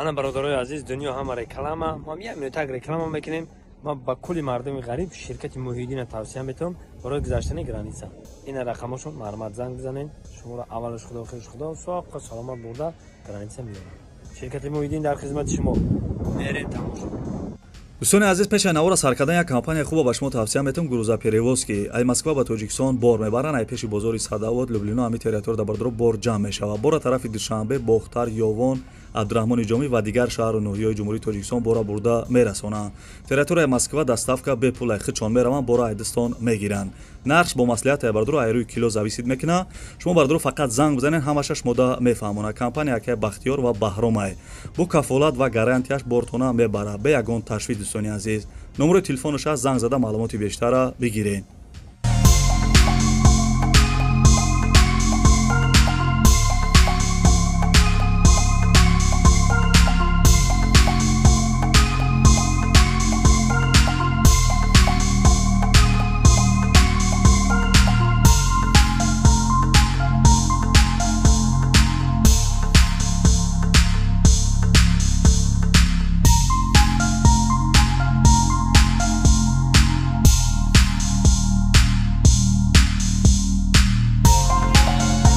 Ана, бародарои азиз, дунё ҳама реклама. Мо ҳам як минутак реклама мекунем. Ман ба кулли мардуми ғариб ширкати Муҳиддина тавсия метавам барои гузаштани граница. Ина рақамошон, марҳамат, занг бизанед. Шуморо аввалаш Худо, охираш Худо, соқ саломат бурда граница меёрад. Ширкати Муҳиддин дар хизмати шумо. Мерем тамошо. Дӯстони азиз, пеши навора сар кардан як компания хуба ба шумо тавсия метавам: «Грузоперевозки». Ай Москва ба Тоҷикистон бор мебаранд. Ай пеши бозори Садовод, Люблино, ҳами территория бардаро бор ҷамъ мешавад. Бора тарафи Душанбе, Бохтар, Ёвон, Абдураҳмони Ҷомӣ ва дигар шаҳру ноҳияҳои Ҷумҳурии Тоҷикистон бора бурда мерасонанд. Территорияи Москва доставка бепул, ай худшон мераванд, бора айдистон мегиранд. Нархш бо маслиҳат, ай бардоро, ай рӯи кило зависит мекунад. Шумо, бардоро, фақат занг бизанед, ҳамаша шумода мефаҳмонад. Компания акай Бахтиёр ва Баҳромай бо кафолат ва гарантияш бортона мебарад бе ягон ташвиш. Дӯстони азиз, номерои телефонаш аст, занг зада маълумоти бештара бигиред.